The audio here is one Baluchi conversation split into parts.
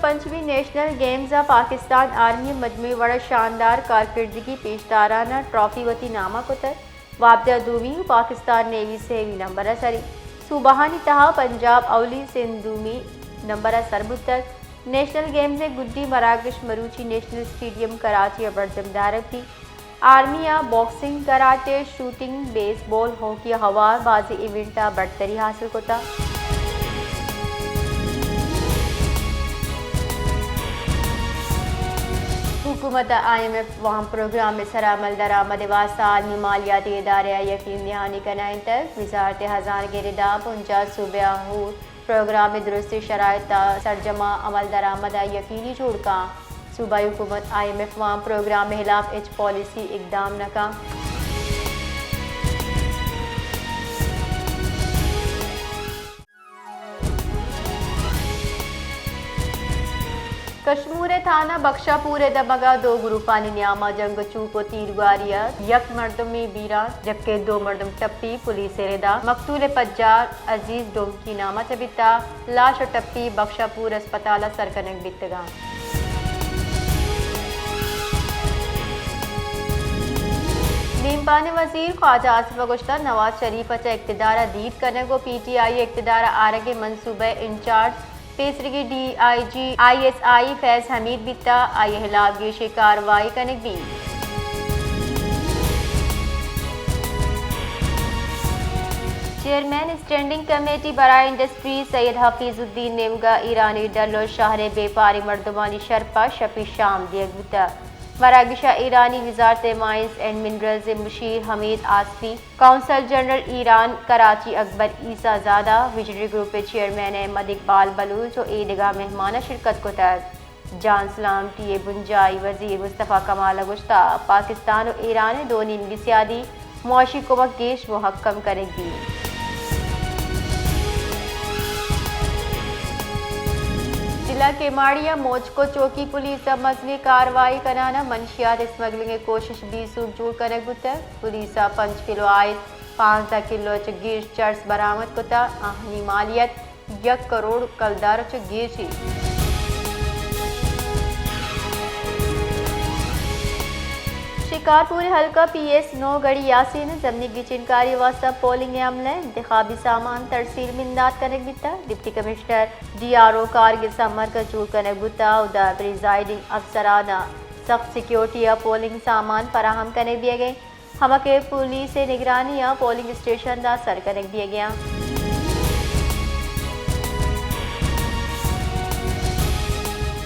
پنچمی نیشنل گیمز ءَ پاکستان آرمی ءِ مجموعی وڑ ءَ شاندار کارکردگی پیش داران ءَ ٹرافی وتی نام ءَ کتگ۔ وابدہ دومی ءُ پاکستان نیوی سیمی نمبر ءَ سری۔ صوبہانی تہا پنجاب اولی، سندھ دومی نمبر ءَ سر بوتگ۔ نیشنل گیمز ءِ گڈی مراگش مروچی نیشنل اسٹیڈیم کراچی ءَ برجم دارگ بیت۔ آرمی ءَ باکسنگ، کراٹے، شوٹنگ، بیس بال، ہاکی ءِ ہوار بازیں ایونٹ ءَ برتری حاصل کتگ۔ حکومت ءَ آئی ایم ایف وام پروگرام ءِ سرا عمل درآمد ءِ واستہ عالمی مالیاتی ادارہ ءَ یقین دہانی کنائینتگ۔ وزارت ہزانگ ءِ ردا پنجاہ صوبہ ءَ ہور پروگرام ءِ درستیں شرائط ءَ سرجم ءَ عمل درآمد ءَ یقینی جوڑ کن۔ صوبائی حکومت آئی ایم ایف وام پروگرام ءِ ہلاف ہچ پالیسی اقدام نہ کن۔ کشمور ءِ تھانہ بخشا پور ءِ دمگ ءَ دو گروپانی نیام ءَ جنگ ءُ چوپ ءُ تیرگواری ءَ یک مردمے بیران، جبکہ دو مردم ٹپی۔ پولیس ءِ ردا مقتول ءِ پجار عزیز ڈومکی نام ءَ چہ بیتگ۔ لاش ءُ ٹپی بخشا پور ہسپتال ءَ سر کنگ بیتگ اَنت۔ نیمپان ءِ وزیر خواجہ آصف ءَ گوشتگ، نواز شریف ءَ چہ اقتدار ءَ دیر کنگ ءُ پی ٹی آئی ءِ اقتدار ءَ آرگ ءِ منصوبہ ءِ انچارج پیسریگیں D I G I S I Faiz Hameed بیتگ، آئی ءِ ہلاف گیشیں کاروائی کنگ بیت۔ چیئرمین اسٹینڈنگ کمیٹی برائے انڈسٹری سید حفیظ الدین نیمگ ءَ ایرانی ڈل ءُ شہر ءِ بیپاریں مردمانی شرپ ءَ شپی شام دیگ بوتگ۔ مراگش ءَ ایرانی وزارت مائنز اینڈ منرلز ءِ مشیر حمید آصفی، قونصل جنرل ایران کراچی اکبر عیسی زادہ، ویژنری گروپ ءِ چیئرمین احمد اقبال بلوچ ءُ اے دگہ مہماناں شرکت کتگ۔ جان سلامتی ءِ بنجاہی وزیر مصطفی کمال ءَ گوشتگ، پاکستان ءُ ایران ءِ دو نیمگی سیادی معاشی کمک گیش مہکم کنگ بیت۔ ضلع کیماڑی ءَ موچکو چوکی پولیس ءَ مزنیں کاروائی کنان ءَ منشیات اسمگلنگ ءِ کوشش بے سوب جوڑ کنگ بوتگ۔ پولیس ءَ پنچ کلو آئس، پانزدہ کلو ءَ چہ گیش چرس برآمد کتگ۔ آہانی مالیت یک کروڑ کلدار ءَ چہ گیش اِنت۔ شکارپور حلقہ پی ایس نو گڑھی یاسین ءَ ضمنی گچینکاری ءِ واستہ پولنگ ءِ عمل ءِ انتخابی سامان ترسیل ءُ بندات کنگ بیتگ۔ Deputy commissioner D R O کارگس ءَ مرکز جوڑ کنگ بوتگ ءُ اودا پریزائیڈنگ افسران ءَ سخت سیکیورٹی ءَ پولنگ سامان فراہم کنگ بیگ ءَ اِنت۔ ہما کہ پولیس ءِ نگرانی ءَ پولنگ اسٹیشن داں سر کنگ بیگ ءَ اَنت۔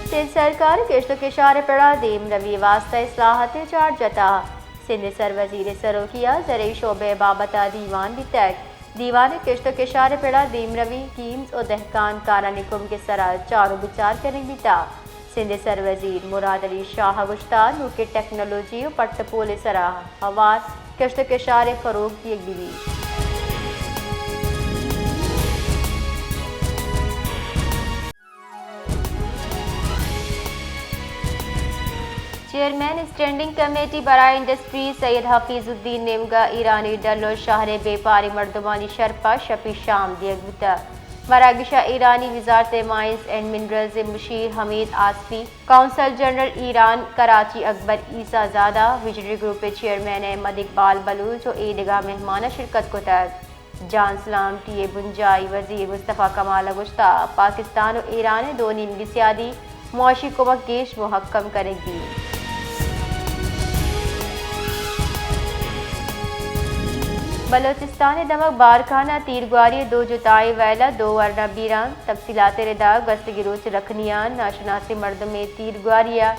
سندھ سرکار ءَ کشت ءُ کشار ءِ پڑ ءَ دیمروی ءِ واستہ اصلاحات ءِ چارج جتگ۔ سندھ ءِ سروزیر ءِ سروکی ءَ زرعی شعبہ ءِ بابت ءَ دیوان بیتگ۔ دیوان ءَ کشت ءُ کشار ءِ پڑ ءَ دیمروی، اسکیمز ءُ دہکان کارانی کمک ءِ سر ءَ چار ءُ بچار کنگ بیتگ۔ سندھ ءِ سروزیر مراد علی شاہ ءَ گوشتگ، نوکیں ٹیکنالوجی ءُ پٹ ءُ پول ءِ سر ءَ ہوار کشت ءُ کشار ءِ فروغ دیگ بہ بیت۔ چیئرمین اسٹینڈنگ کمیٹی برائے انڈسٹری سید حفیظ الدین نیمگ ءَ ایرانی ڈل ءُ شہر ءِ بیپاریں مردمانی شرپ ءَ شپی شام دیگ بوتگ۔ مراگش ءَ ایرانی وزارت مائنز اینڈ منرلز ءِ مشیر حمید آصفی، قونصل جنرل ایران کراچی اکبر عیسی زادہ، ویژنری گروپ ءِ چیئرمین احمد اقبال بلوچ ءُ اے دگہ مہماناں شرکت کتگ۔ جان سلامتی ءِ بنجاہی وزیر مصطفی کمال ءَ گوشتگ، پاکستان ءُ ایران ءِ دو نیمگی سیادی معاشی کمک گیش مہکم کنگ بیت۔ بلوچستان ءِ دمگ بارکھان ءَ تیرگواری ءِ دو جتائیں ویل ءَ دو ورنا بیران۔ تفصیلات ءِ ردا گوستگیں روچ رکھنی ءَ ناشناسیں مردمے تیرگواری ءَ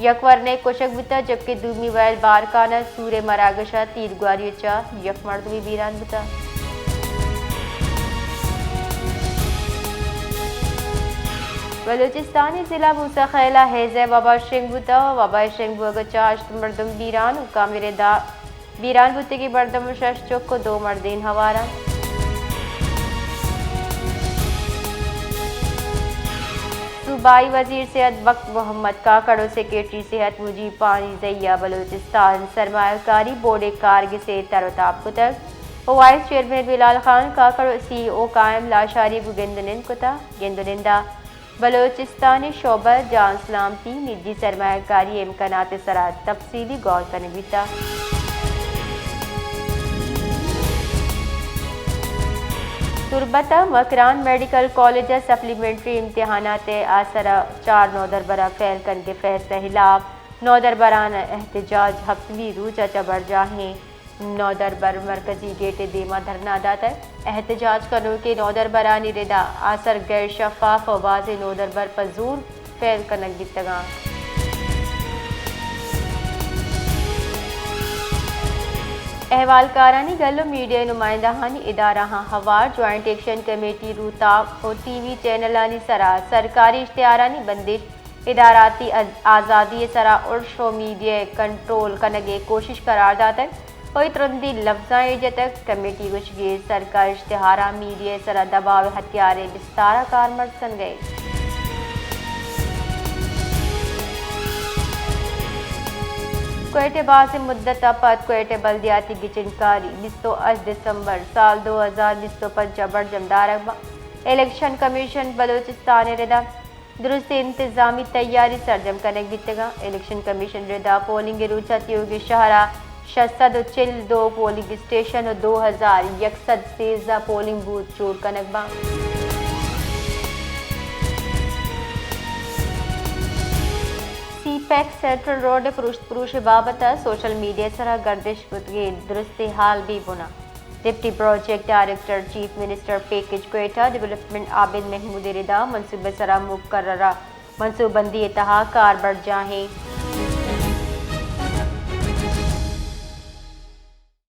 یک ورنئے کشگ بوتگ، جبکہ دومی ویل بارکھان ءَ سور ءِ مراگش ءَ تیرگواری ءَ چہ یک مردمے بیران بوتگ۔ بلوچستان ءِ ضلع موسی خیل ءَ ہیضہ ءِ وبا شنگ بوتگ۔ وبا ءِ شنگ بوگ ءَ چہ ہشت مردم بیران، حکام ءِ ردا بیران بوتگیں مردم ءَ شش چک ءُ دو مردین ہوار اَنت۔ صوبائی وزیر صحت بخت محمد کاکڑ ءُ سیکرٹری صحت مجیب پانیزئی ءَ بلوچستان سرمایہ کاری بورڈ ءِ کارگس ءِ تر ءُ تاب کتگ ءُ وائس چیئرمین بلال خان کاکڑ ءُ سی ای او قائم لاشاری گوں گند ءُ نند کتگ۔ گند ءُ نند ءَ بلوچستان ءِ شعبہ جان سلامتی نجی سرمایہ کاری ءِ امکانات ءِ سرا تفصیلی غور کنگ بیتگ۔ تربت ءِ مکران میڈیکل کالج ءِ سپلیمنٹری امتحانات ءِ آسر ءَ چار نودربراں فیل کنگ ءِ فیصلہ ءِ ہلاپ نودربران ءِ احتجاج، ہفتمی روچ ءَ چہ برجاہیں نودربر مرکزی گیٹ ءِ دیما دھرنا داتگ۔ احتجاج کنوکیں نودربرانی ردا آسر غیر شفاف ءُ بازیں نودربر پہ زور فیل کنگ بیتگاں۔ احوالکارانی گل ءُ میڈیا نمائندہانی ادارہاں ہوار، جوائنٹ ایکشن کمیٹی روتاپ ءُ ٹی وی چینلانی سرا سرکاری اشتہارانی بندش، اداراتی آز-، آزادی ءِ سرا ارش ءُ میڈیا ءِ کنٹرول کنگ ءِ کوشش قرار داتگ ءُ اے ترندیں لبزاں ایر جتگ۔ کمیٹی گوشگی سرکار اشتہاراں میڈیا ءِ سرا دباؤ ءِ ہتھیار ءِ بستار ءَ کارمرز کنگ ءَ انت۔ کوئٹہ، بازیں مدت ءَ پد کوئٹہ بلدیاتی گچینکاری، بیست ءُ ہشت دسمبر سال دو ہزار بیست ءُ پنچ ءَ برجم دارگ بنت۔ الیکشن کمیشن بلوچستان ءِ ردا درستیں انتظامی تیاری سرجم کنگ بیتگاں۔ الیکشن کمیشن ءِ ردا پولنگ ءِ روچ ءَ تیوگیں شہر ءَ شش سد ءُ چل ءُ دو پولنگ اسٹیشن ءُ دو ہزار یک سد سیزدہ پولنگ بوتھ جوڑ کنگ بنت۔ سی پیک سینٹرل روڈ ءِ پروشت پروش ءِ بابت ءَ سوشل میڈیا ءِ سرا گردش کتگیں درستیں ہال بے بنا۔ Deputy project director chief minister package Quetta development Abid Mahmood ءِ ردا منصوبہ ءِ سرا مقررہ منصوبہ بندی ءِ تہا کار برجاہ ایں۔